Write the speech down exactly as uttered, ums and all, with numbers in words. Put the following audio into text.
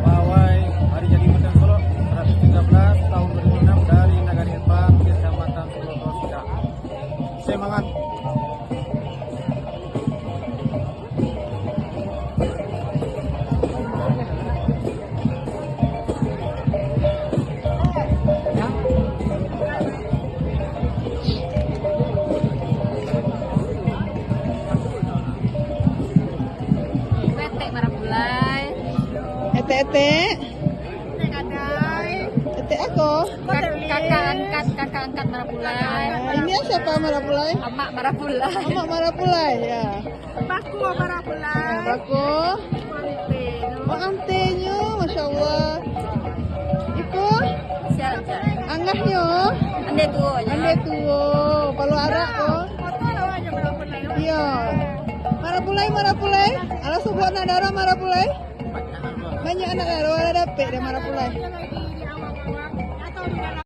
Pawai Hari Jadi Kota Solok seratus tiga belas tahun dua ribu enam dari Nagari Epan, Kecamatan Solok Sida. Semangat. Etek Marapulai. Etek-etek. Etek ako. Kak-, kakak angkat, kakak angkat Marapulai. Ah, ini siapa Marapulai? Amak Marapulai. Amak Marapulai, ya. Bako Marapulai. Ya, bako. Antenyo, Masya Allah. Iko? Siap, siap. Angahnyo? Ande tuo nyo. Ande tuo. Kalau arak ko? Iyo. Marapulai, Marapulai. Alah, subuah nak darah Marapulai. Banyak anak darah, alah dapek deh Marapulai.